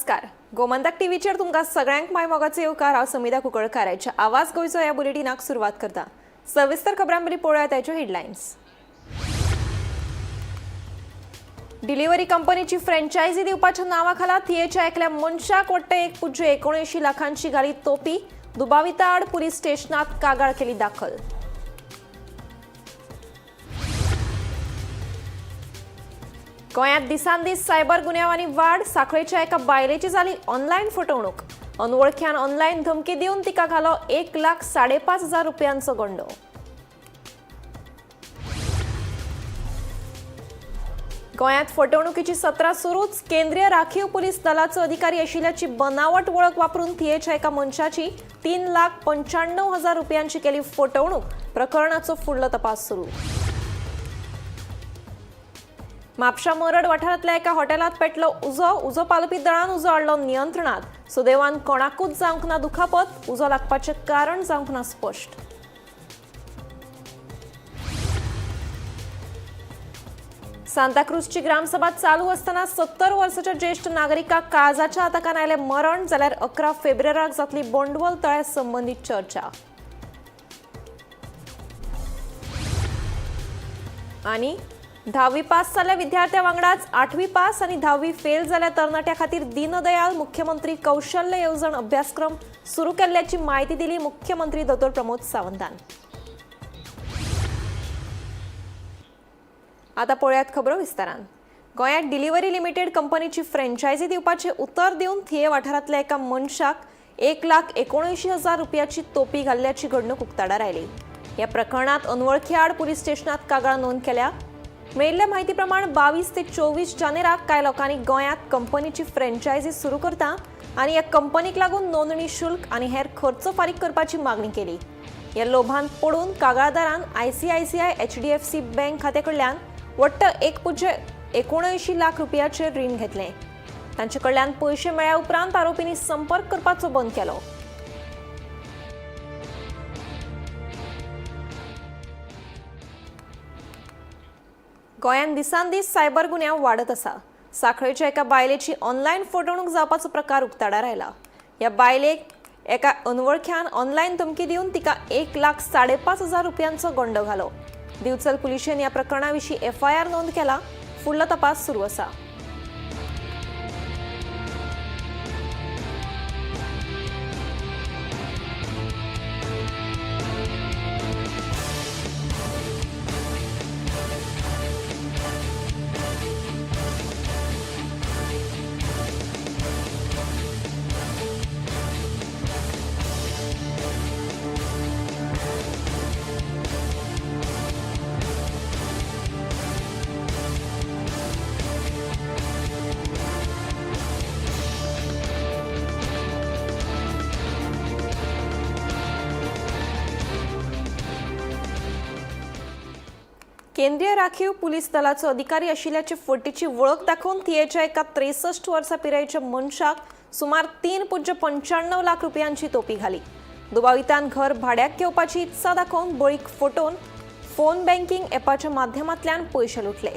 नमस्कार, गोमंतक टीव्हीचेर तुमकां सगळ्यांक माय मोगाचो येवकार. हांव समिता कुंकळकाराच्या आवाज गोंयचो ह्या बुलेटिनाक सुरवात करता. सविस्तर खबरां पयलीं पळोवया ताच्यो हेडलायन्स. डिलिव्हरी कंपनीची फ्रँचायझी दिवपाच्या नांवा खाला थियेच्या एकल्या मनशाक वट्ट 1.79 लाखांची घाली तोपी. दुबाविता आड पुलीस स्टेशनात कागाळ केली दाखल. गोंयांत दिसानदीस सायबर गुन्यांवांनी वाड. साखळेच्या एका बायलेची जाली ऑनलायन फटवणूक. अनवळख्यान ऑनलायन धमकी दिवन तिका घालो 1,05,500 रुपयांचो गंडो. गोंयांत फटवणुकीची सत्रां सुरूच. केंद्रीय राखीव पुलीस दलाचो अधिकारी आशिल्ल्याची बनावट वळख वापरून थियेच्या एका मनशाची 3,95,000 रुपयांची केली फटवणूक. प्रकरणाचो फुडलो तपास सुरू. म्हापशा मरड वाठारांतल्या एका हॉटेलात पेटलो उजो. उजो पालोवपी दळान उजो हाडलो नियंत्रणात. सुदैवान कोणाकूच जावंक ना दुखापत. उजो लागपाचें कारण जावंक ना स्पश्ट. सांताक्रूजची ग्रामसभा चालू असताना 70 वर्साच्या ज्येष्ठ नागरिकाक काळजाच्या आताकान आयलें मरण. जाल्यार 11 फेब्रुवाराक जातली बोंडवल तळ्या संबंदीत चर्चा. आणि 10वी पास जाल्ल्या विद्यार्थ्या वांगडाच 8वी पास आणि 10वी फेल जाल्ल्या तरणाट्या खातीर दीनदयाल मुख्यमंत्री कौशल्य येवजण अभ्यासक्रम सुरू केल्ल्याची माहिती दिली मुख्यमंत्री दोतोर प्रमोद सावंतान. आता पळयात खबरो विस्तारान. गोंयांत डिलिव्हरी लिमिटेड कंपनीची फ्रँचायझी दिवपाचें उतर दिवन थिये वाठारांतल्या एका मनशाक 1,79,000 रुपयाची तोपी घाल्ल्याची घडणूक उक्ताडार आयली. ह्या प्रकरणात अनवळखी आड पुलीस स्टेशनात कागाळ नोंद केल्या. मेळिल्ल्या म्हायती प्रमाण 22 ते 24 जानेराक कांय लोकांनी गोंयांत कंपनीची फ्रँचायझी सुरू करता आनी ह्या कंपनीक लागून नोंदणी शुल्क आनी हेर खर्च फारीक करपाची मागणी केली. ह्या लोभांत पडून कागाळदारान आयसीआयसीआय एचडीएफसी बँक खात्या कडल्यान वट्ट 1.79 लाख रुपयाचें रीण घेतलें. तांचे कडल्यान पयशे मेळ्ळ्या उपरांत आरोपींनी संपर्क करपाचो बंद केलो. गोंयांत दिसान दीस सायबर गुन्यांव वाडत आसा. साखळेच्या एका बायलेची ऑनलायन फटवणूक जावपाचो प्रकार उक्ताडार आयला. ह्या बायलेक एका अनवळख्यान ऑनलायन धमकी दिवन तिका 1,05,500 रुपयांचो गंडो घालो. दिवचल पुलिशेन ह्या प्रकरणा विशीं एफआयआर नोंद केला. फुडलो तपास सुरू आसा. केंद्रीय राखीव पुलीस दलाचो अधिकारी आशिल्ल्याची फटीची वळख दाखोवन थियेच्या एका 63 वर्सां पिरायेच्या मनशाक सुमार 3.95 लाख रुपयांची तोपी घाली. दुबावितान घर भाड्याक घेवपाची इत्सा दाखोवन बळीक फटोवन फोन बँकिंग ॲपाच्या माध्यमांतल्यान पयशे लुटले.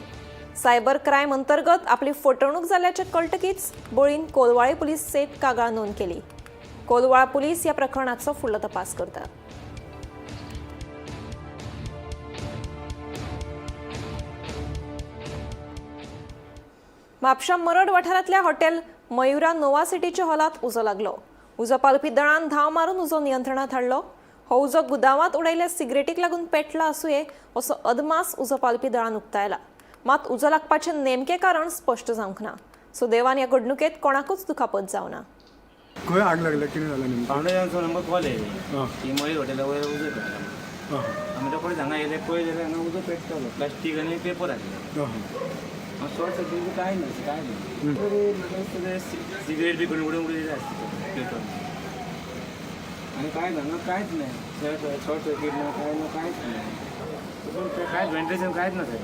सायबर क्रायम अंतर्गत आपली फटवणूक जाल्ल्याचें कळटकीच बळीन कोलवाळे पुलिसेंत कागाळ नोंद केली. कोलवाळ पुलीस ह्या प्रकरणाचो फुडलो तपास करतात. म्हापशा मरड वाठारांतल्या हॉटेल मयुरा नोवा सिटीच्या हॉलात उजो लागलो. उजो पालपी दळान धांव मारून उजो नियंत्रणात हाडलो. हो उजो गुदावांत उडयल्ल्या सिगरेटीक लागून पेटला आसुये असो अदमास उजो पालपी दळान उक्तायला. मात उजो लागपाचें नेमकें कारण स्पश्ट जावंक ना. सुदैवान ह्या घडणुकेंत कोणाकूच दुखापत जावना. खंय आग लागल्या, कितें जालें नेमकें? फावंडेशनाचो नंबर कॉल येयले आं. की मयूर हॉटेला वयर उजो पेटला. आं. आमी रोखडे हांगा येयले, पळय जाल्यार हांगा उजो पेट्टालो, प्लास्टीक आनी पेपर आसले. आं. शॉर्ट सर्कीट बी कांय ना, कांय ना. तरी म्हाका दिसता ते सिगरेट बी करून उडोवन उडयले आसतले पेपर आनी कांय ना, हांगा कांयच ना, शॉर्ट सर्कीट ना, कांय ना, कांयच ना. पूण तें कांयच व्हेंटिलेशन कांयच ना थंय.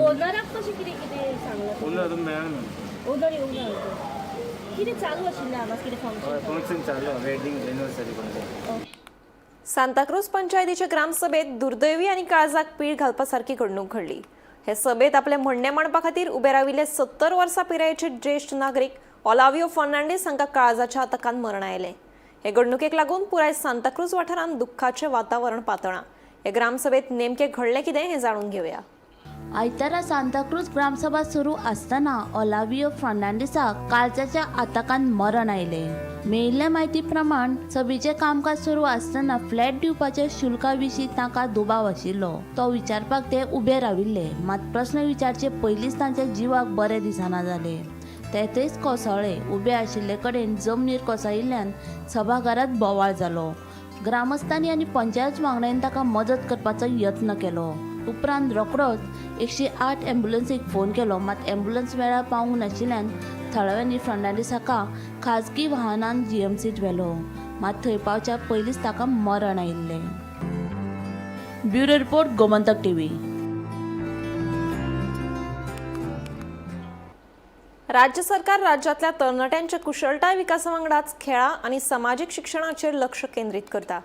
ओनराक कशें कितें कितें सांगलां? ओनर अजून मेळना. ओनर येवंक ना अजून. कितें चालू आशिल्लें हांगा, कितें फंक्शन? फंक्शन चालू, वेडिंग एनिवर्सरी कोणाचें. सांताक्रूज पंचायतीच्या ग्रामसभेत दुर्दैवी आनी काळजाक पीळ घालपा सारकी घडणूक घडली. हे सभेत आपलें म्हणणें मांडपा खातीर उबे राविल्ले 70 वर्सां पिरायेचे ज्येश्ठ नागरीक ओलावियो फर्नांडीस हांकां काळजाच्या आताकान मरण आयलें. हे घडणुकेक लागून पुराय सांताक्रूज वाठारांत दुख्खाचें वातावरण पातळ्ळां. हे ग्रामसभेत नेमकें घडलें कितें हें जाणून घेवया. आयतारा सांताक्रूज ग्रामसभा सुरू आसतना ओलावियो फर्नांडीसाक काळजाच्या आताकान मरण आयलें. मेळिल्ल्या म्हायती प्रमाण सभेचें कामकाज सुरू आसतना फ्लॅट दिवपाच्या शुल्का विशीं तांकां दुबाव आशिल्लो. तो विचारपाक ते उबे राविल्ले, मात प्रस्न विचारचे पयलींच तांच्या जिवाक बरें दिसना जालें. ते थंयच कोसळ्ळे. उबे आशिल्ले कडेन जमनीर कोसळिल्ल्यान सभाघरांत बोवाळ जालो. ग्रामस्थांनी आनी पंचायत वांगड्यांनी ताका मदत करपाचो यत्न केलो. उपरांत रोखडोच 108 ॲम्ब्युलन्सीक फोन केलो, मात ॲम्ब्युलन्स वेळार पावूंक नाशिल्ल्यान थळाव्यांनी फर्नांडीस हाका खाजगी वाहनान जीएमसीत व्हेलो, मात थंय पावच्या पयलींच ताका मरण आयिल्लें. Bureau report, Gomantak TV. राज्य सरकार राज्यातल्या तरणाट्यांच्या कुशळटाय विकासा वांगडाच खेळां आनी समाजीक शिक्षणाचेर लक्ष केंद्रीत करता.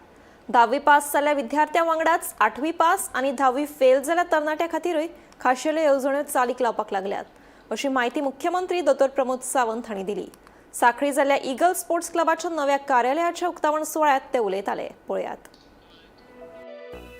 10वी पास जाल्ल्या विद्यार्थ्यां वांगडाच 8वी पास आनी 10वी फेल जाल्ल्या तरणाट्यां खातीरूय खाशेल्यो येवजण्यो चालीक लावपाक लागल्यात, अशी म्हायती मुख्यमंत्री दोतोर प्रमोद सावंत हांणी दिली. साखळी जाल्ल्या इगल स्पोर्ट्स क्लबाच्या नव्या कार्यालयाच्या उक्तावण सुवाळ्यात ते उलयताले. पळयात.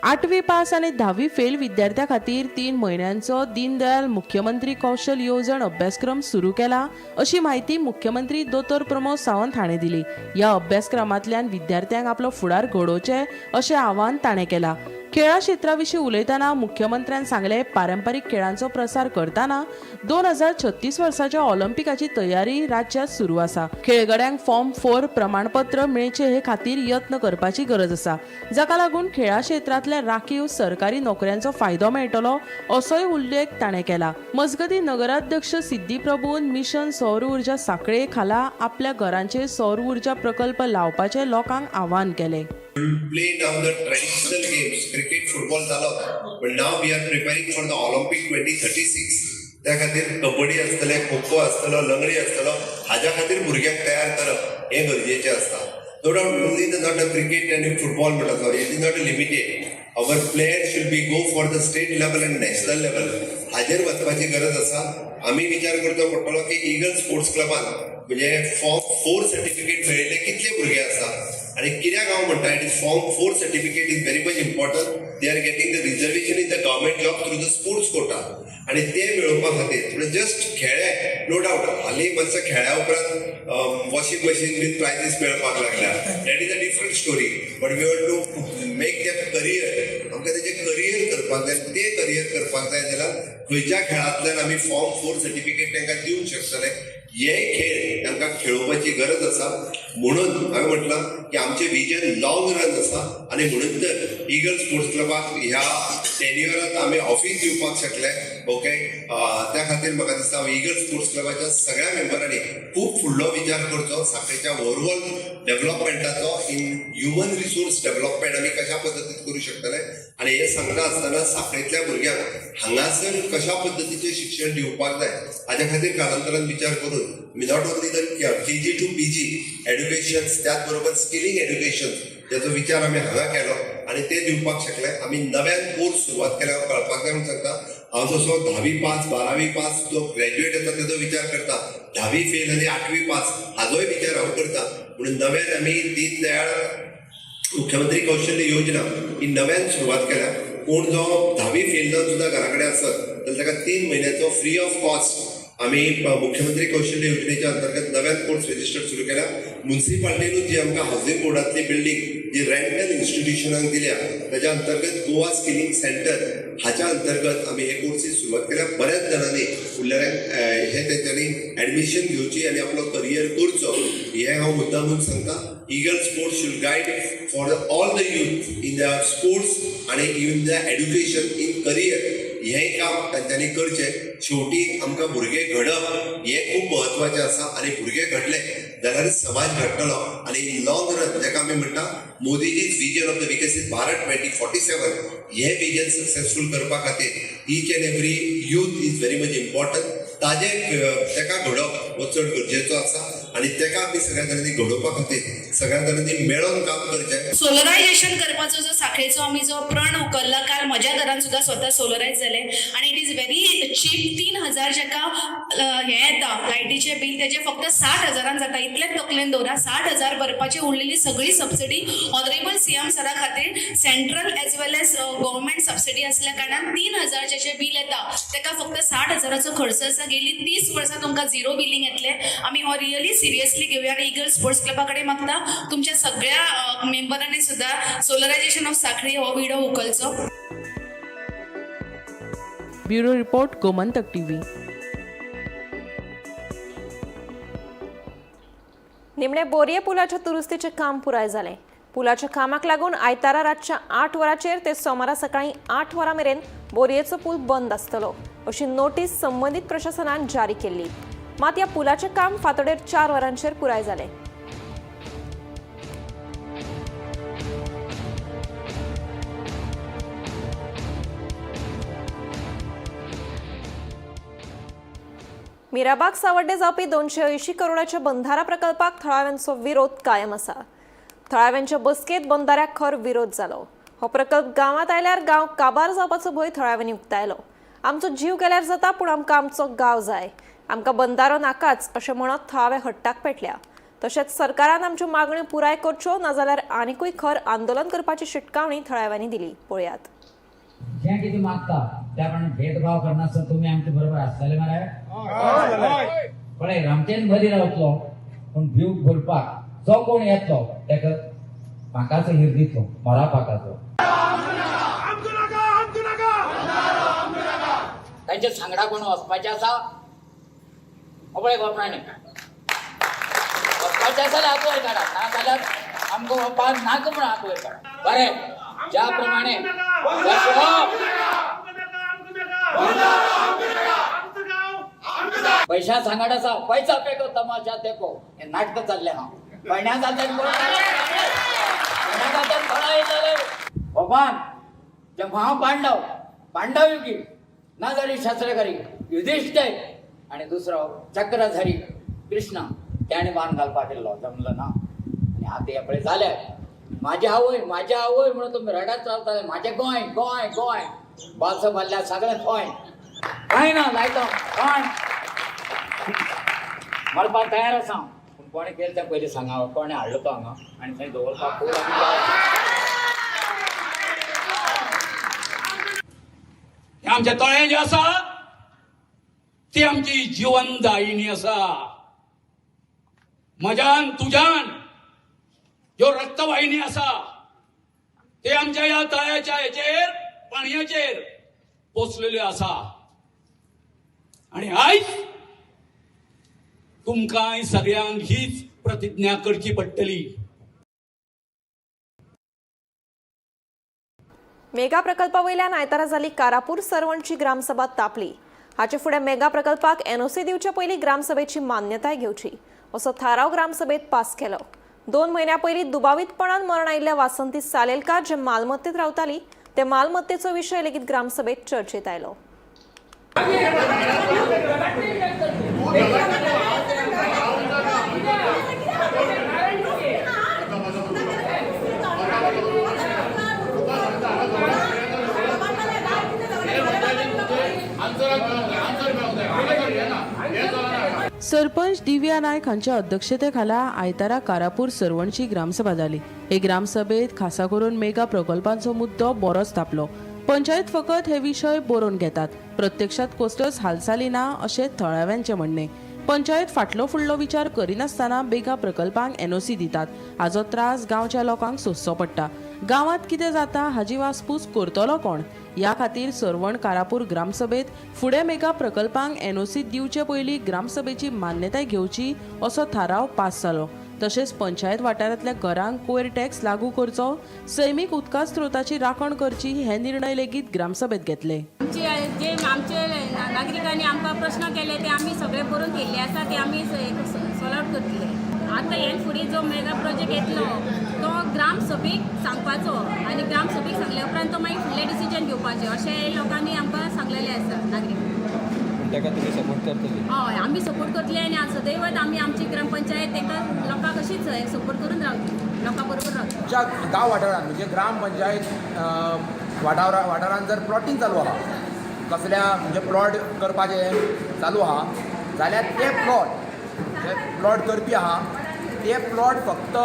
8वी पास आनी 10वी फेल विद्यार्थ्यां खातीर 3 म्हयन्यांचो दीनदयाल मुख्यमंत्री कौशल येवजण अभ्यासक्रम सुरू केला, अशी म्हायती मुख्यमंत्री दोतोर प्रमोद सावंत हाणें दिली. ह्या अभ्यासक्रमांतल्यान विद्यार्थ्यांक आपलो फुडार घडोवचें अशें आवाहन ताणें केलां. खेळा क्षेत्रा विशीं उलयतना मुख्यमंत्र्यान सांगलें, पारंपारीक खेळांचो प्रसार करतना 2036 वर्साच्या ऑलिम्पिकाची तयारी राज्यात सुरू आसा. खेळगड्यांक फॉर्म 4 प्रमाणपत्र मेळचें हे खातीर यत्न करपाची गरज आसा, जाका लागून खेळा क्षेत्रांतल्या राखीव सरकारी नोकऱ्यांचो फायदो मेळटलो, असोय उल्लेख ताणें केला. मजगतीं, नगराध्यक्ष सिद्धी प्रभून मिशन सौर ऊर्जा साखळे खाला आपल्या घरांचेर सौर ऊर्जा प्रकल्प लावपाचें लोकांक आवाहन केलें. Play now the traditional games, cricket, football जालो, but now we are preparing for the Olympic 2036. त्या खातीर कबड्डी आसतले, खो खो आसतलो, लंगडी आसतलो. हाज्या खातीर भुरग्यांक तयार करप हें गरजेचें आसता. No doubt, only the not a cricket आनी फुटबॉल म्हणटा तो, it is not a limited. Our player should be go for the state level and national level. हाजेर वचपाची गरज आसा. आमी विचार करचो पडटलो की इगल स्पोर्ट्स क्लबान म्हणजे फॉर्म 4 सर्टिफिकेट मेळिल्ले कितले भुरगे आसा आणि कित्याक हांव म्हणटा, it is form 4 certificate is very much important. They are getting the reservation in the government job through the sports quota. आणि ते मेळोवपा खातीर म्हणजे जस्ट खेळे, नो डावट, हालीं मातसो खेळ्या उपरांत वॉशिंग मशीन बीन प्रायजीस मेळपाक लागल्या. That is a different story, but we want to make that career. आमकां तेजें करियर करपाक जाय. ते करियर करपाक जाय जाल्यार खंयच्या खेळांतल्यान आमी फॉर्म 4 सर्टिफिकेट तांकां दिवंक शकतले, हे खेळ तांकां खेळोवपाची गरज आसा. म्हणून हांवें म्हटलां की आमचें विजन लॉंग रन आसा आनी म्हणून तर इगल स्पोर्ट्स क्लबाक ह्या टेन्युअरात आमी ऑफीस दिवपाक शकले. ओके, त्या खातीर म्हाका दिसता हांव इगल स्पोर्ट्स क्लबाच्या सगळ्या मेंबरांनी खूब फुडलो विचार करचो साखळेच्या ओवरऑल डेव्हलपमेंटाचो. इन ह्युमन रिसोर्स डेव्हलपमेंट आमी कशा पद्दतीन करूं शकतले आनी हें सांगता आसतना साखळेंतल्या भुरग्यांक हांगासर कशा पद्दतीचें शिक्षण दिवपाक जाय, हाज्या खातीर कालांतरान विचार करून आमी not only the KG to PG education, त्याच बरोबर स्किलिंग एड्युकेशन ज्याचो विचार आमी हांगा केलो आनी ते दिवपाक शकले. आमी नव्यान कोर्स सुरवात केल्या. कळपाक जाय म्हणून सांगता हांव, जसो 10वी पास, 12वी पास जो ग्रॅज्युएट येता तेजो विचार करता, 10वी फेल आनी 8वी पास हाजोय विचार हांव करता. म्हणून नव्यान आमी दीनदयाळ मुख्यमंत्री कौशल्य योजना ही नव्यान सुरवात केल्या. कोण जो 10वी फेल जावन सुद्दां घरा कडेन आसत जाल्यार ताका 3 म्हयन्याचो फ्री ऑफ कॉस्ट आमी मुख्यमंत्री कौशल्य योजनेच्या अंतर्गत नव्यान कोर्स रजिस्टर सुरू केल्या. मुन्सिपाल्टीनूच जी आमकां हावसिंग बोर्डांतली बिल्डींग जी रेंटल इन्स्टिट्युशनाक दिल्या, ताच्या अंतर्गत गोवा स्किलिंग सेंटर हाच्या अंतर्गत आमी हे कोर्सीस सुरवात केल्या. बऱ्याच जाणांनी उरलेल्यांक हे तेंच्यांनी एडमिशन घेवची आनी आपलो करियर करचो हें हांव मुद्दामून सांगता. Eagle Sports should guide for all the youth in the sports आनी in the education, in career. हें काम तांच्यांनी करचें. शेवटी आमकां भुरगे घडप हें खूब म्हत्वाचें आसा आनी भुरगे घडले जाल्यार समाज घडटलो आनी इन लॉंग रन जाका आमी म्हणटा मोदीजी's vision of the Viksit Bharat 2047, हें विजन सक्सेसफूल करपा खातीर each and every youth is very much important. ताजें ताका घडप हो चड गरजेचो आसा. आनी तेका आमी सगळ्या तरांनी घडोवपा खातीर सगळ्या तरांनी मेळोन काम करचें. सोलरायझेशन करपाचो जो साखळेचो आमी जो प्रण उखल्ला, काल म्हज्या घरान सुद्दां स्वता सोलरायज जालें आनी it is very cheap. 3000 जाका हें येता लायटीचें बील, तेजें फक्त 60,000 जाता. इतलेंच तकलेन दवरा, 60,000 भरपाची, उरलेली सगळी सबसिडी ऑनरेबल सीएम सरा खातीर central as well as government subsidy आसल्या कारणान 3000 जेचें बील येता तेका फक्त 60,000चो खर्च आसा. गेली 30 वर्सां तुमकां झिरो बिलींग येतलें. आमी हो रियली सिरियसली घेवया आनी इगल स्पोर्ट्स क्लबा कडेन मागता, तुमच्या सगळ्या मेंबरांनी सुद्दां सोलरायझेशन ऑफ साखळी हो विडो उखलचो. Bureau report, Gomantak TV. निमणे बोरये पुलाच्या दुरुस्तीचें काम पुराय जालें. पुलाच्या कामाक लागून आयतारा रातच्या 8 वरांचेर ते सोमारा सकाळीं 8 वरां मेरेन बोरयेचो पूल बंद आसतलो अशी नोटीस संबंदीत प्रशासनान जारी केल्ली. मात ह्या पुलाचें काम फांतोडेर 4 वरांचेर पुराय जालें. मिराबाग सावड्डे जावपी 280 करोडाच्या बंधारा प्रकल्पाक थळाव्यांचो विरोध कायम आसा. थळाव्यांच्या बसकेत बंधाऱ्याक खर विरोध जालो. हो प्रकल्प गांवांत आयल्यार गांव काबार जावपाचो भंय थळाव्यांनी उक्तायलो. आमचो जीव गेल्यार जाता, पूण आमकां आमचो गांव जाय, आमकां बंधारो नाकाच अशें म्हणत थळावे हट्टाक पेटल्या. तशेंच सरकारान आमच्यो मागण्यो पुराय करच्यो, नाजाल्यार आनिकूय खर आंदोलन करपाची शिटकावणी थळाव्यांनी दिली. पळयात. जें कितें मागता त्या प्रमाणे भेदभाव करनासतना तुमी आमचे बरोबर आसतले मरे? पळय, रामचेन बरी रावतलो, पूण भीव भरपाक जो कोण येतलो तेका पाकाचो हिर दितलो, मोरा पाकाचो. तांच्या सांगडा कोण वचपाचें आसा? हो पळय, गोपणांनी वचपाचें आसा जाल्यार हात वयर काडा, ना जाल्यार आमकां वचपाक नाका म्हूण हात वयर काडा. बरें, ज्या प्रमाणे पैशा सांगाड आसा, पैसा पेको तमाशा देखो, हें नाटक चल्लें हांव. पयण्या जात्यान कोण पयण्या जात्यान कोणा येयलें भगवान जे महापांडव, पांडव युगी ना जाली शस्त्रकरी युधिष्ठिर आणि दुसरो चक्रधारी कृष्ण, त्याने बाण घालपाक केल्लो, जमलो ना. आनी आतां हे पळय जालें. माझे आवय, माझे आवय म्हणून तुमी रडत चलताले. माझे गोंय, गोंय, गोंय, बालसो भरल्या सगळें गोंय. कांय ना लायतो कोण मरपाक तयार आसा, पूण कोणें केलें तें पयलीं सांगा. कोणें हाडलो तो हांगा आनी थंय दवरपाक खूब. हे आमच्या तळें जें आसा ती आमची जिवनदायिनी आसा. म्हज्यान तुज्यान ज्यो रक्तवाहिनी आसा ते आमच्या ह्या तळ्याच्या हेचेर पाणयाचेर पोसलेल्यो आसा. आनी आयज तुमकां सगळ्यांक हीच प्रतिज्ञा करची पडटली. मेगा प्रकल्पा वयल्यान आयतारा जाली कारापूर सर्वणची ग्रामसभा तापली. हाचे फुडें मेगा प्रकल्पाक एनओसी दिवचे पयलीं ग्रामसभेची मान्यताय घेवची असो थाराव ग्रामसभेत पास केलो. 2 म्हयन्यां पयलीं दुबावीतपणान मरण आयिल्ल्या वासंती सालेलकार जे मालमत्तेत रावताली ते मालमत्तेचो विशय लेगीत ग्रामसभेत चर्चेत आयलो. सरपंच दिव्या नायक हांच्या अध्यक्षतेखाला आयतारा कारापूर सर्वणची ग्रामसभा जाली. हे ग्रामसभेत खासा करून मेगा प्रकल्पांचो मुद्दो बरोच तापलो. पंचायत फकत हे विशय बरोवन घेतात, प्रत्यक्षात कसल्योच हालचाली ना अशें थळाव्यांचें म्हणणें. पंचायत फाटलो फुडलो विचार करिनासतना मेगा प्रकल्पांक एनओसी दितात, हाजो त्रास गांवच्या लोकांक सोंसचो पडटा. गांवांत कितें जाता हाजी वासपूस करतलो कोण? ह्या खातीर सर्वण कारापूर ग्रामसभेत फुडें मेगा प्रकल्पांक एनओसी दिवचे पयलीं ग्रामसभेची मान्यताय घेवची असो थाराव पास जालो. तशेंच पंचायत वाठारांतल्या घरांक कोयर टॅक्स लागू करचो, सैमीक उदका स्रोताची राखण करची हे निर्णय लेगीत ग्रामसभेत घेतले. जे आमचे नागरिकांनी आमकां प्रश्न केले ते आमी सगळे बरोवन केल्ले आसा, ते आमी सॉल्व आउट करतले. आतां हेन फुडें जो मेगा प्रोजेक्ट येतलो तो ग्रामसभेक सांगपाचो आनी ग्रामसभेक सांगल्या उपरांत तो मागीर फुडलें डिसिजन घेवपाचें अशें लोकांनी आमकां सांगलेलें आसा नागरीक. ताका तुमी सपोर्ट करतली? हय, आमी सपोर्ट करतले आनी सदैवच आमी आमची ग्रामपंचायत तांकां लोकांक अशीच सपोर्ट करून रावतली, लोकां बरोबर रावतली. आमच्या गांव वाठारांत म्हणजे ग्रामपंचायत वाठारांत जर प्लॉटींग चालू आहा, कसल्या म्हणजे प्लॉट करपाचें चालू आहा जाल्यार ते प्लॉट जे प्लॉट करपी आहा ते प्लॉट फक्त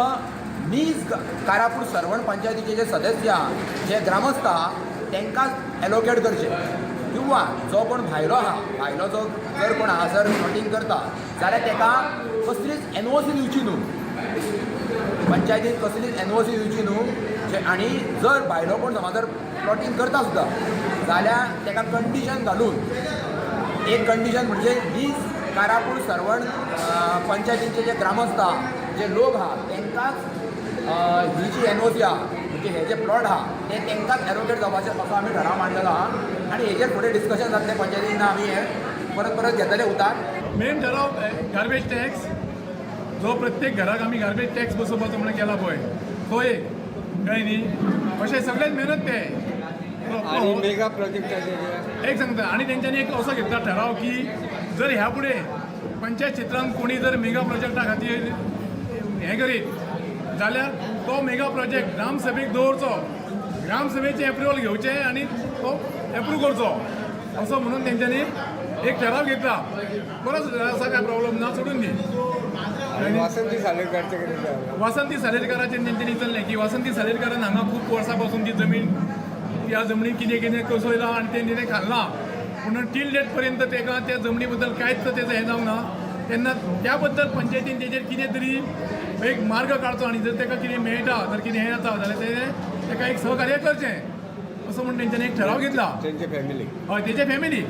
नीज कारापूर सर्वण पंचायतीचे जे सदस्य आहा, जे ग्रामस्थ आहा तांकांच एलोकेट करचे किंवा जो कोण भायलो आहा, भायलो जो जर कोण हांगासर प्लॉटींग करता जाल्यार ताका कसलीच एनओसी दिवची न्हू, पंचायतीन कसलीच एनओसी दिवची न्हू. आनी जर भायलो कोण समज जर प्लॉटींग करता सुद्दां जाल्यार ताका कंडिशन घालून, एक कंडिशन म्हणजे नीज कारापूर सर्वण पंचायतीचे जे ग्रामस्थ आहा, जे लोक आहा तांकांच ही जी एनओसी आहा म्हणजे हे जे प्लॉट आहा ते तांकांच एलोकेट जावपाचें असो आमी ठराव मांडलेलो आहा. आनी हेजेर फुडें डिस्कशन जातलें पंचायतीन, आमी हे परत परत घेतले उतार. मेन ठराव गार्बेज टॅक्स जो प्रत्येक घराक आमी गार्बेज टॅक्स बसोवपाचो म्हणून केला पळय तो एक, कळ्ळें न्ही. अशें सगळेच मेहनत ते आनी मेगा प्रोजेक्टाचेर एक सांगता. आनी तेंच्यांनी एक असो घेतला ठराव की जर ह्या फुडें पंचायत क्षेत्रांत कोणी जर मेगा प्रोजेक्टा खातीर हें करीत जाल्यार तो मेगा प्रोजेक्ट ग्रामसभेक दवरचो, ग्रामसभेचें एप्रुवल घेवचें आनी तो एप्रूव करचो असो म्हणून तेंच्यांनी एक ठराव घेतला. बरोच असा काय प्रॉब्लम ना, सोडून दी. वासंती सालेलकारचें कितें जालें? वासंती सालेलकाराचेर तेंच्यांनी चल्लें की वासंती सालेलकारान हांगा खूब वर्सां पासून ती जमीन, ह्या जमनीत कितें कितें कसयलां आनी तें कितें खाल्लां, पूण टील डेट पर्यंत ताका त्या जमनी बद्दल कांयच तेजो हें जावंक ना. तेन्ना त्या बद्दल पंचायतीन तेजेर कितें तरी एक मार्ग काडचो आनी जर ताका कितें मेळटा, जर कितें हें जाता जाल्यार तें ताका एक सहकार्य करचें असो म्हूण तेंच्यांनी एक ठराव घेतला. तेंचे फॅमिली, हय तेजे फॅमिली,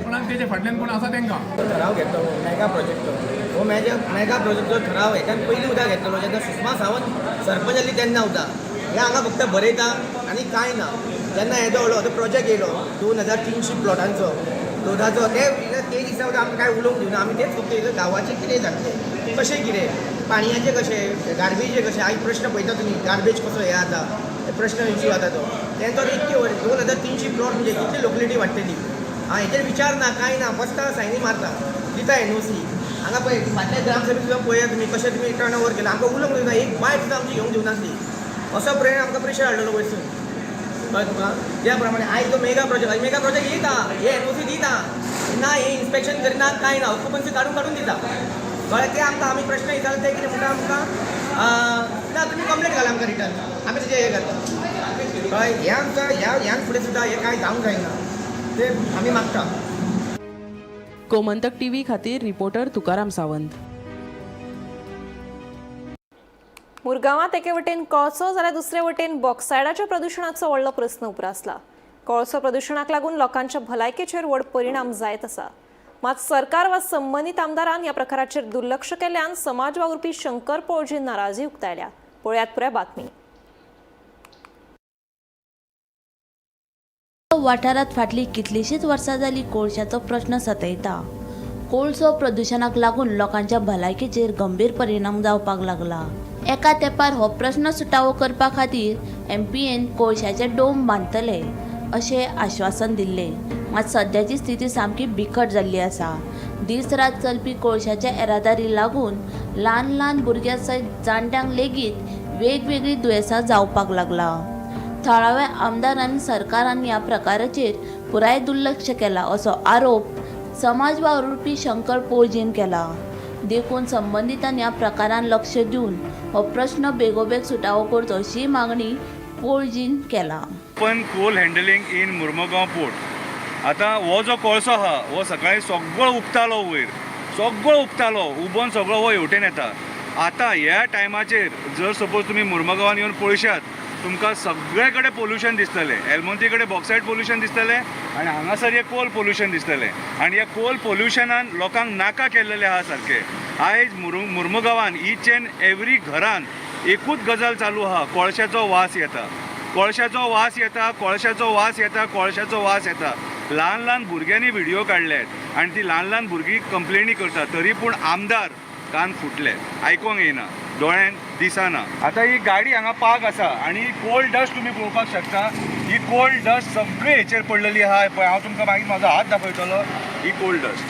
कोणाक तेजे फाटल्यान कोण आसा तांकां. ठराव घेतलो मेगा प्रोजेक्ट, हो मेगा प्रोजेक्टचो ठराव हेच्यान पयलीं उदक घेतलेलो जेन्ना सुषमा सावंत सरपंच जाल्ली तेन्ना उदक हे हांगा फक्त बरयता आनी कांय ना. जेन्ना येदो व्हडलो तो प्रोजेक्ट येयलो 2300 प्लॉटांचो लोधाचो, ते ते दिसा उदक आमकां कांय उलोवंक दिवना. आमी तेच फक्त येयले गांवाचें कितें जातलें, कशें कितें पाणयाचें कशें, गार्बेजचें कशें. आयज प्रश्न पळयता तुमी गार्बेज कसो हें जाता, प्रश्न इश्यू जाता तो तेंचो. इतके 2300 प्लॉट म्हणजे कितली लोकलिटी वाडटली. आं, हेचेर विचार ना, कांय ना, बसता सायनी मारता, दिता एनओसी. हांगा पळय फाटल्या ग्रामसभेत सुद्दां पळया तुमी कशें तुमी टर्न ओवर केला, आमकां उलोवंक दिवना, एक बायट सुद्दां आमची घेवंक दिवनासली. असो प्रेरण आमकां प्रेशर हाडलेलो वयरसून, कळ्ळें तुका. त्या प्रमाणे आयज तो मेगा प्रोजेक्ट, मेगा प्रोजेक्ट येता, हे एनओसी दिता ना, हे इन्स्पेक्शन करिना, कांय ना, ऑक्युपन्सी काडून काडून दिता, कळ्ळें. ते आमकां आमी प्रश्न विचारले ते कितें म्हणटा आमकां, ना तुमी कंप्लेन घाला आमकां रिटर्न, आमी तेजें हें करता, कळ्ळें. हें आमकां ह्या ह्यान फुडें सुद्दां हें कांय जावंक जायना ते आमी मागता. गोमंतक टीव्ही खातीर रिपोर्टर तुकाराम सावंत. मुरगांवांत एके वटेन कोळसो जाल्यार दुसरे वटेन बॉक्सायडाच्या प्रदुशणाचो व्हडलो प्रस्न उप्रासला. कोळसो प्रदुशणाक लागून लोकांच्या भलायकेचेर व्हड परिणाम जायत आसा. मात सरकार वा संबंदीत आमदारान ह्या प्रकाराचेर दुर्लक्ष केल्ल्यान समाज वावुरपी शंकर पोळजीन नाराजी उक्तायल्या. पळयात पुराय बातमी. वाठारांत फाटलीं कितलींशींच वर्सां जालीं कोळशाचो प्रश्न सतयता. कोळसो प्रदुशणाक लागून लोकांच्या भलायकेचेर गंभीर परिणाम जावपाक लागला. एका तेंपार हो प्रश्न सुटावो करपा खातीर एमपीएन कोळशाचे डोम बांदतले अशें आश्वासन दिल्लें. मात सद्याची स्थिती सामकी बिकट जाल्ली आसा. दीस रात चलपी कोळशाच्या येरादारी लागून ल्हान ल्हान भुरग्यां सयत जाणट्यांक लेगीत वेगवेगळीं दुयेंसां जावपाक लागला. थळाव्या आमदारान सरकारान ह्या प्रकाराचेर पुराय दुर्लक्ष केला असो आरोप समाज वावुरपी शंकर पोळजीन केला. देखून संबंदितांनी ह्या प्रकारान लक्ष दिवन हो प्रश्न बेगोबेग सुटावो करचो अशी मागणी पोळजीन केला. Open coal handling in Mormugao port. आतां हो जो कोळसो आहा हो सकाळी सगळो उबतालो वयर, सगळो उबतालो, उबोन सगळो हो हेवटेन येता. आतां ह्या टायमाचेर जर सपोज तुमी मुर्मुगांवान येवन पळयशात तुमकां सगळे कडेन पोल्युशन दिसतलें. एलमोंती कडेन बॉक्सायड पोल्युशन दिसतलें आनी हांगासर हें कोल पोल्युशन दिसतलें. आनी ह्या कोल पोल्युशनान लोकांक नाका केल्लेलें आहा सारकें. आयज मुर्मुगांवान इच एंड एवरी घरान एकूच गजाल चालू आहा, कोळशाचो वास येता, कोळशाचो वास येता, कोळशाचो वास येता, कोळशाचो वास येता. ल्हान ल्हान भुरग्यांनी व्हिडियो काडल्यात आनी ती ल्हान ल्हान भुरगीं कंप्लेनी करतात, तरी पूण आमदार कान फुटले, आयकोंक येयना. दोळ्यान दिसना. आतां ही गाडी हांगा पार्क आसा आनी कोल्ड डस्ट तुमी पळोवपाक शकता. ही कोल्ड डस्ट सगळी हेचेर पडलेली आहा. पळय हांव तुमकां मागीर म्हाजो हात दाखयतलो. ही कोल्ड डस्ट,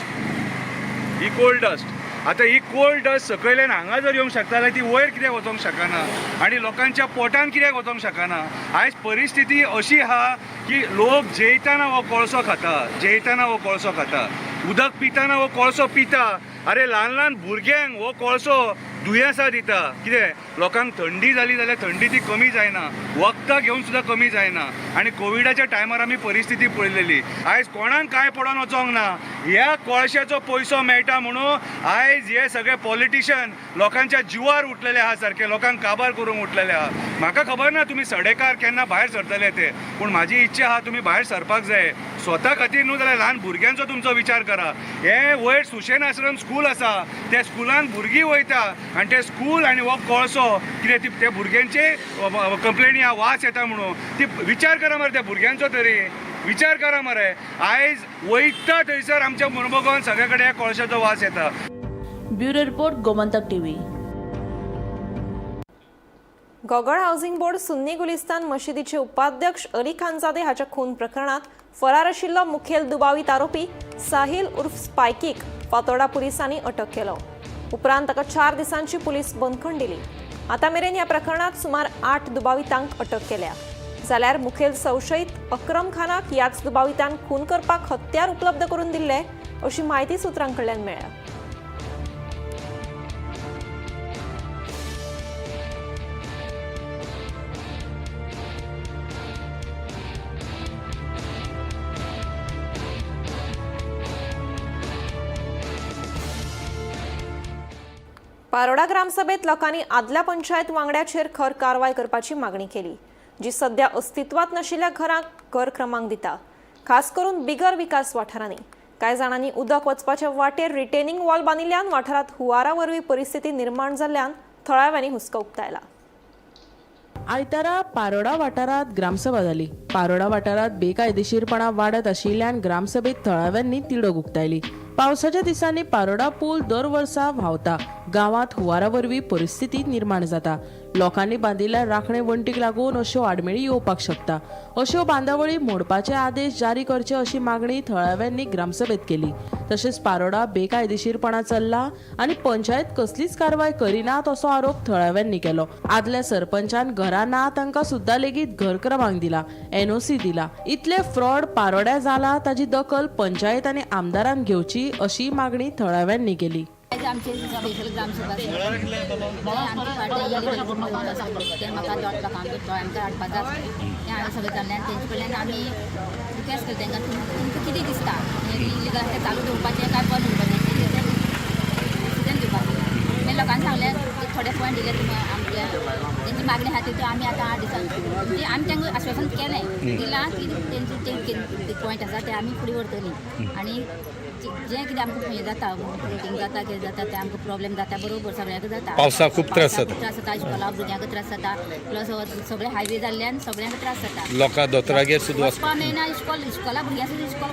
ही कोल्ड डस्ट. आतां ही कोल्ड डस्ट सकयल्यान हांगा जर येवंक शकता जाल्यार ती वयर कित्याक वचोंक शकना आनी लोकांच्या पोटान कित्याक वचोंक शकना? आयज परिस्थिती अशी आहा की लोक जेयतना हो कोळसो खाता, जेयतना हो कोळसो खाता, उदक पितना हो कोळसो पिता. अरे ल्हान ल्हान भुरग्यांक हो कोळसो दुयेंसां दिता. कितें लोकांक थंडी जाली जाल्यार थंडी ती कमी जायना, वखदां घेवन सुद्दां कमी जायना. आनी कोविडाच्या टायमार आमी परिस्थिती पळयलेली. आयज कोणाक कांय पडोन वचोंक ना. ह्या कोळश्याचो पयसो मेळटा म्हणून आयज हे सगळे पॉलिटिशन लोकांच्या जिवार उठलेले आहा, सारके लोकांक काबार करूंक उठलेले आहा. म्हाका खबर ना तुमी सडेकार केन्ना भायर सरतले ते, पूण म्हाजी इच्छा आहा तुमी भायर सरपाक जाय. स्वता खातीर न्हू जाल्यार ल्हान भुरग्यांचो तुमचो विचार करा. हे वयर सुशेन आश्रम स्कूल आसा, त्या स्कुलान भुरगीं वयता आनी ते स्कूल आनी हो कोळसो कितें ती त्या भुरग्यांचे कंप्लेनी आहा, वास येता म्हणून. ती विचार करा मरे, त्या भुरग्यांचो तरी विचार करा मरे. आयज वयता थंयसर आमच्या मुरमुगांवान सगळे कडेन ह्या कोळशाचो वास येता. Bureau report, Gomantak TV. Gogol housing board Sunni Gulistan मशिदीचे उपाध्यक्ष अली खानजादे हाच्या खून प्रकरणात फरार आशिल्लो मुखेल दुबावीत आरोपी साहिल उर्फ स्पायकीक फातोर्डा पुलिसांनी अटक केलो. उपरांत ताका 4 दिसांची पुलीस बंदखण दिली. आतां मेरेन ह्या प्रकरणात सुमार 8 दुबावितांक अटक केल्या. जाल्यार मुखेल संशयीत अक्रम खानाक ह्याच दुबावितान खून करपाक हत्यार उपलब्ध करून दिल्ले अशी म्हायती सुत्रां कडल्यान मेळ्ळ्या. पारोडा ग्रामसभेत लोकांनी आदल्या पंचायत वांगड्याचेर खर कारवाय करपाची मागणी केली, जी सध्या अस्तित्वात नाशिल्ल्या घरांक घर क्रमांक दिता, खास करून बिगर विकास वाठारांनी. कांय जाणांनी उदक वचपाच्या वाटेर रिटेनिंग वॉल बांदिल्ल्यान वाठारांत हुंवारा वरवीं परिस्थिती निर्माण जाल्ल्यान थळाव्यांनी हुस्को उक्तायला. आयतारा पारोडा वाठारांत ग्रामसभा जाली. पारोडा वाठारांत बेकायदेशीरपणा वाडत आशिल्ल्यान ग्रामसभेत थळाव्यांनी तिडक उक्तायली. पावसाच्या दिसांनी पारोडा पूल दर वर्सा व्हांवता. गांवांत हुंवारा वरवीं परिस्थिती निर्माण जाता. लोकांनी बांदिल्ल्या राखणे वण्टीक लागून अश्यो आडमेळी येवपाक शकता. अश्यो बांदावळी मोडपाचे आदेश जारी करचे अशी मागणी थळाव्यांनी ग्रामसभेत केली. तशेंच पारोडा बेकायदेशीरपणा चल्ला आनी पंचायत कसलीच कारवाय करिनात असो आरोप थळाव्यांनी केलो. आदल्या सरपंचान घरां ना तांकां सुद्दां लेगीत घर क्रमांक दिला, एनओसी दिला. इतले फ्रॉड पारोड्या जाला ताची दखल पंचायत आनी आमदारान घेवची अशी मागणी थळाव्यांनी केली. आमचे स्पेशल ग्रामसभा आमची पार्टी ते म्हाका लोकांक आमकां हाडपाक जाय तें हांवें सगळें जाल्लें आनी तेंचे कडल्यान आमी रिक्वेस्ट केलें तांकां तुमकां कितें दिसता हें इलिगल आसा तें चालू दवरपाचें काय बंद दवरपाचें तें डिसिजन दिवपाचें. मागीर लोकांनी सांगलें थोडे पॉयंट दिले तुमी आमच्या तेंची मागणी आसा त्यो आमी आतां 8 दिसान म्हणजे आमी तांकां आश्वासन केलें दिलां की तेंचे ते पॉयंट आसा ते आमी फुडें व्हरतलीं आनी जें कितें आमकां हें जाता फ्लोटींग जाता कितें जाता तें आमकां प्रॉब्लेम जाता बरोबर सगळ्यांक जाता. पावसाक खूब त्रास जाता, त्रास जाता, इस्कॉला भुरग्यांक त्रास जाता, प्लस सगळे हायवे जाल्ल्यान सगळ्यांक त्रास जाता. लोकां दोतोरागेर सुद्दां वचपाक मेळना, इस्कॉला भुरग्यांक सुद्दां इस्कॉल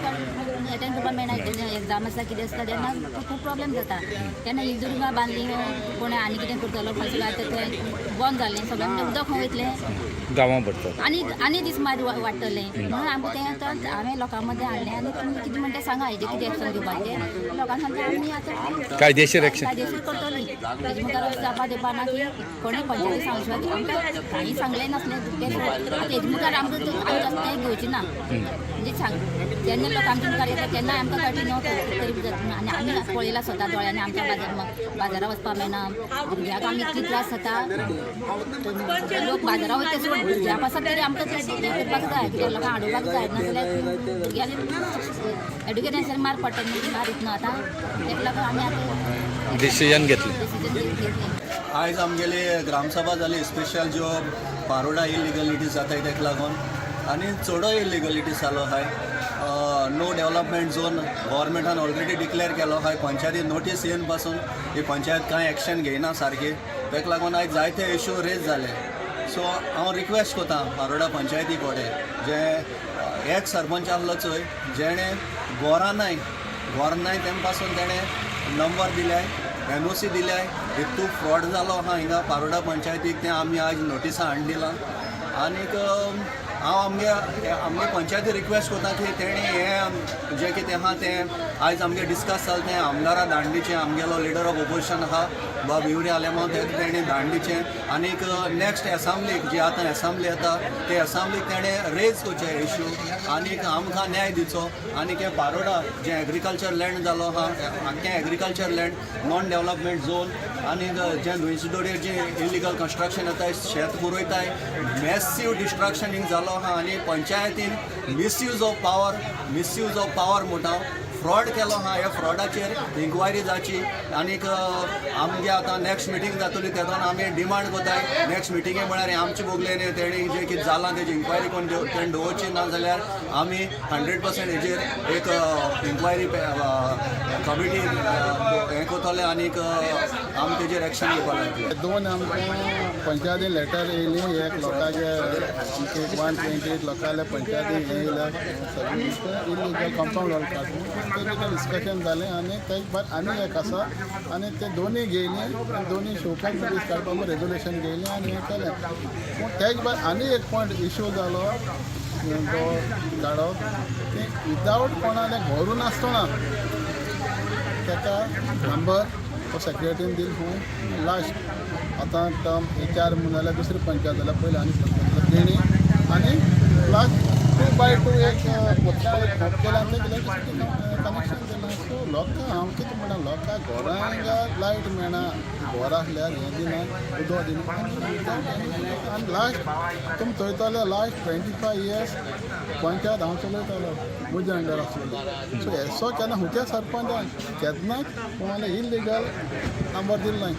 एटेंड करपाक मेळना. एग्जाम आसता कितें आसता तेन्ना खूब प्रॉब्लेम जाता. तेन्ना ही दुर्गा बांदली कोणें आनी कितें करतलो फसलो आतां तें बंद जालें सगळें, म्हणजे उदक खंय वयतलें गांवां भरता आनी आनी दीस मागीर वाडटलें. म्हणून आमकां तें आतां हांवें लोकां मदें हाडलें आनी तुमी कितें म्हणटा सांगा हेजें कितें एक्शन घेवपाचें. लोकांक सांगता आमी आतां कायदेशीर एक्शन कायदेशीर करतली. तेजे मुखार जापा दिवपा ना की कोणें पंचायती सांगू आमकां कांय सांगलें नासलें तें आतां हेजे मुखार आमकां आमी तशें घेवचें ना. म्हणजे सांग जेन्ना लोक आमच्या मुखार येता तेन्ना आमकां कळटा न्हू तरी जाता. आनी आमी पळयलां स्वता दोळ्यांनी आमच्या बाजारां वचपाक मेळना, भुरग्यांक आमी इतली त्रास जाता. लोक बाजारां वयता सोड भुरग्यां पासत तरी आमकां तें करपाक जाय, कित्याक लोकांक हाडोवपाक जाय, नाजाल्यार भुरग्यांनी एड्युकेशनाचेर मार पडटा न्हू, मार येतना आतां तेका लागून आमी आतां डिसिजन घेतलें. आयज आमगेली ग्रामसभा जाली स्पेशल ज्यो पारोडा इलिगलिटीज जाताय तेका लागून आनी चडय इलिगलिटीज जालो आहाय. नो डेवलपमेंट झोन गव्हर्मेंटान ऑलरेडी डिक्लेअर केलो आहाय. पंचायती नोटीस येवन पासून ही पंचायत कांय एक्शन घेयना सारकी, तेका लागून आयज जायते इश्यू रेज जाले. सो हांव रिक्वेस्ट करता पारोडा पंचायती कडेन, जे एक सरपंच आहलो चोय जेणे गोरां नाय तेम पासून तेणें नंबर दिले एनओसी दिल्याय हेतू फ्रॉड जालो आहा हिंगा पारोडा पंचायतीक तें आमी आयज नोटिसां हाडून दिलां. आनीक हांव आमगे आमगे पंचायती रिक्वेस्ट करता की तेणी हें जें कितें आहा तें आयज आमगे डिस्कस जालें तें आमदारा धाडून दिवचें. आमगेलो लिडर ऑफ ओपोजिशन आहा बाब युरी आलेमांव, तेका तेणी धाडून दिवचें. आनीक नेक्स्ट एसेंब्लीक जी आतां एसेंब्ली येता ते एसेंब्लीक तेणें रेज करचें इशू आनीक आमकां न्याय दिवचो. आनीक हें पारोडा जें एग्रीकल्चर लँड जालो आहा, आख्खें agriculture land non development zone आनीक जें नुंयसदोडयेर जें इलिगल कन्स्ट्रक्शन येताय, शेत पुरयताय, मॅसीव डिस्ट्रक्शन हिंग जालो आहा. आनी पंचायतीन misuse of power, misuse of power म्हणटा फ्रॉड केलो आहा. ह्या फ्रॉडाचेर इन्क्वायरी जावची. आनीक आमगे आतां नेक्स्ट मिटींग जातली तेदोन आमी डिमांड करताय नेक्स्ट मिटिंगे म्हळ्यार आमचे बोगले न्ही तेणी जें कितें जालां तेजी इन्क्वायरी कोण तेणी दवरची ना जाल्यार आमी 100% हेजेर एक इन्क्वायरी कमिटी हें करतले आनीक आमी तेजेर एक्शन घेवपाक लागतले. दोन आमकां पंचायती लेटर येयली, एक लोकांचे आमचे 128 लोकांले पंचायती हें येयल्या सगळीं इलिगल कंपावंड वॉल काडून तेजें डिस्कशन जालें. आनी तेज भायर आनी एक आसा आनी ते दोनूय घेयली, दोनूय शोकॉज नोटीस काडपाक रेजोल्युशन घेयलें आनी हें केलें. पूण तेज भायर आनी एक पॉयंट इशू जालो तो काडप की विदावट कोणालें घरू नासतना ताका नंबर तो सेक्रेटरीन दिल खूंय लास्ट आतां टर्म एच आर म्हूण जाल्यार दुसरी पंचायत जाल्यार पयलीं आनी सरपंच तेणी आनी लास्ट 2x2 एक खोप केला आनी तें इलेक्ट्रिसिटी कनेक्शन दिलां. सो लोकांक हांव कितें म्हणा, लोकांक घरांक लायट मेळना, घर आसल्यार हें दिना, उदक दिना. आनी लास्ट तुमी चोयतले लास्ट 25 इयर्स पंचायत हांव चलयतालो, म्हज्या अंडर आसलेली. सो येसो केन्ना हुच्या सरपंचान केन्नाच कोणाले इलिगल नंबर दिलो नाय.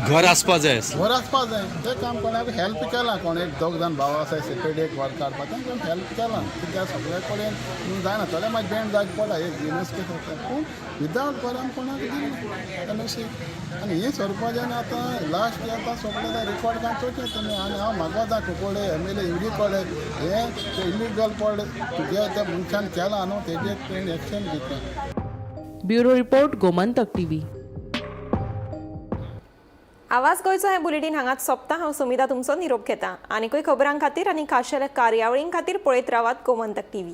घर आसपा जाय, घर आसपा जाय तें काम कोणाक हेल्प केलां, कोण एक दोग जाण भाव आसा सेपरेट एक घर काडपा तांकां हेल्प केलां कित्याक सगळे कडेन जायना जाल्यार मागीर बँड जायत पडला एक जिनस कितें जाता. पूण विदावट घरान कोणाक दिली एनओसी. आनी ही सरपंचान आतां लास्ट आतां सगळें रिकॉर्ड काडून चोयचें तुमी. आनी हांव मागोता Cuncolim M L A Yuri कडेन हें इलिगल पडलें तुगे त्या मनशान केलां न्हू तेजेर तेणी एक्शन घेतलें. Bureau report, Gomantak TV. आवाज गोंयचो हें बुलेटीन हांगाच सोंपता. हांव सुमिता तुमचो निरोप घेता. आनीकूय खबरां खातीर आनी खाशेल्या कार्यावळीं खातीर पळयत रावात गोमंतक टीव्ही.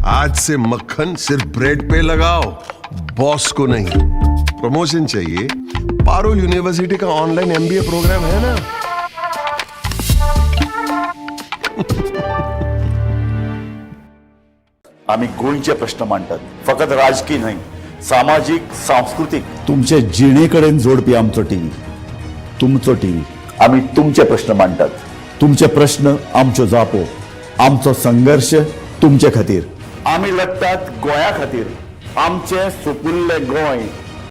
आज से मक्खन सिर्फ ब्रेड पे लगाओ, बॉस को नहीं. प्रमोशन चाहिए? पारुल यूनिवर्सिटी का ऑनलाइन एमबीए प्रोग्राम है ना. आमी गोंयचे प्रश्न मांडटात, फकत राजकी न्हय, सामाजीक, सांस्कृतीक, तुमचे जिणे कडेन जोडपी आमचो टीव्ही, तुमचो टीव्ही. आमी तुमचे प्रश्न मांडटात, तुमचे प्रश्न आमच्यो जापो, आमचो संघर्श तुमचे खातीर. आमी लढटात गोंया खातीर, आमचें सुपुल्लें गोंय.